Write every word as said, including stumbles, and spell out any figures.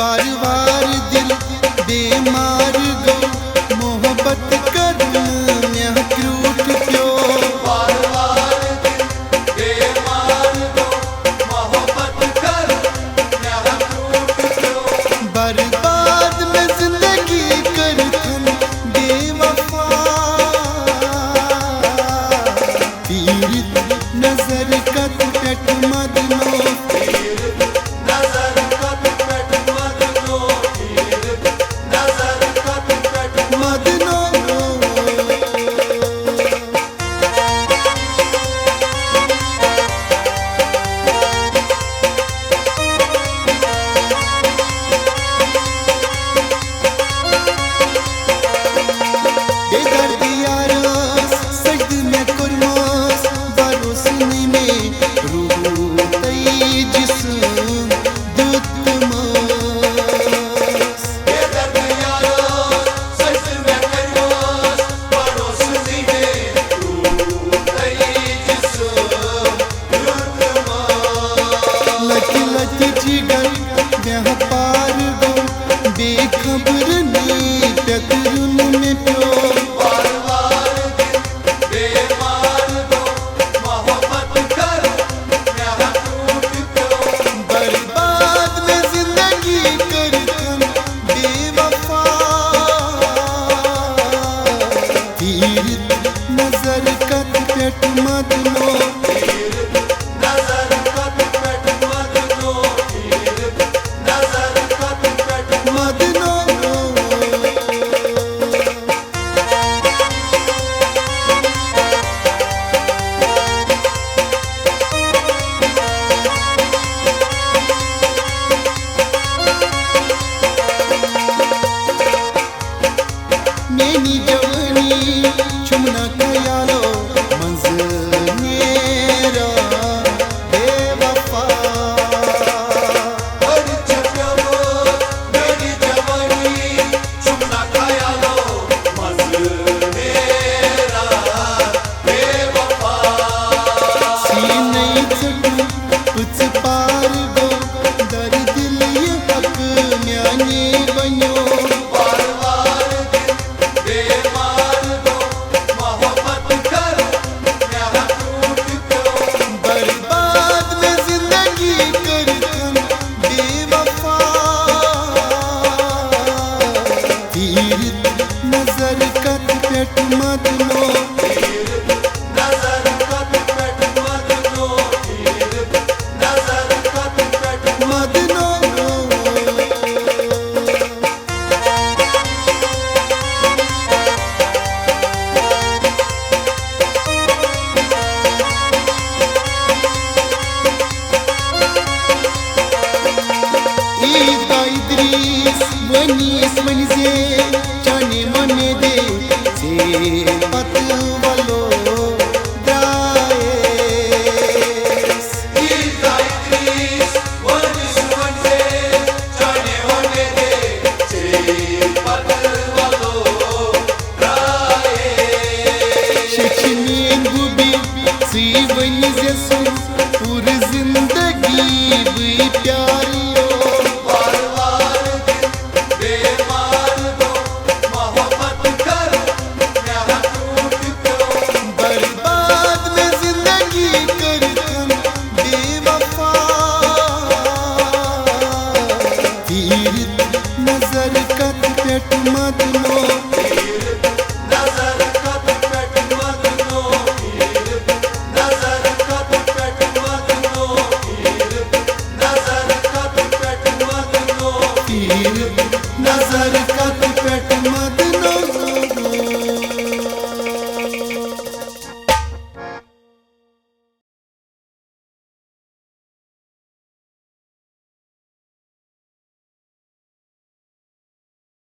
وار وار دل بیمار گوٚو، محبت کرُن مےٚ کرٛوٗٹھ پیوٚو۔ وار وار دل بیمار گوٚو، محبت کرُن مےٚ کرٛوٗٹھ پیوٚو۔ برباد مےٚ زندگی کٔرتھن بے وفا۔ پھیرِتھ نظر کتھ پٮ۪ٹھ مدنو۔ پھیرِتھ نظر کتھ پٮ۪ٹھ مدنو۔ پھیرِتھ نظر کتھ پٮ۪ٹھ مدنو۔ بے درد یارس سجدٕ مےٚ کوٚرمس، بروسہٕ نہٕ مےٚ روح تہٕ جسم دیُتمس۔ بے درد یارس سجدٕ مےٚ کوٚرمس، بروسہٕ نہٕ مےٚ روح تہٕ جسم دیُتمس۔ لتہِ لتہِ جگر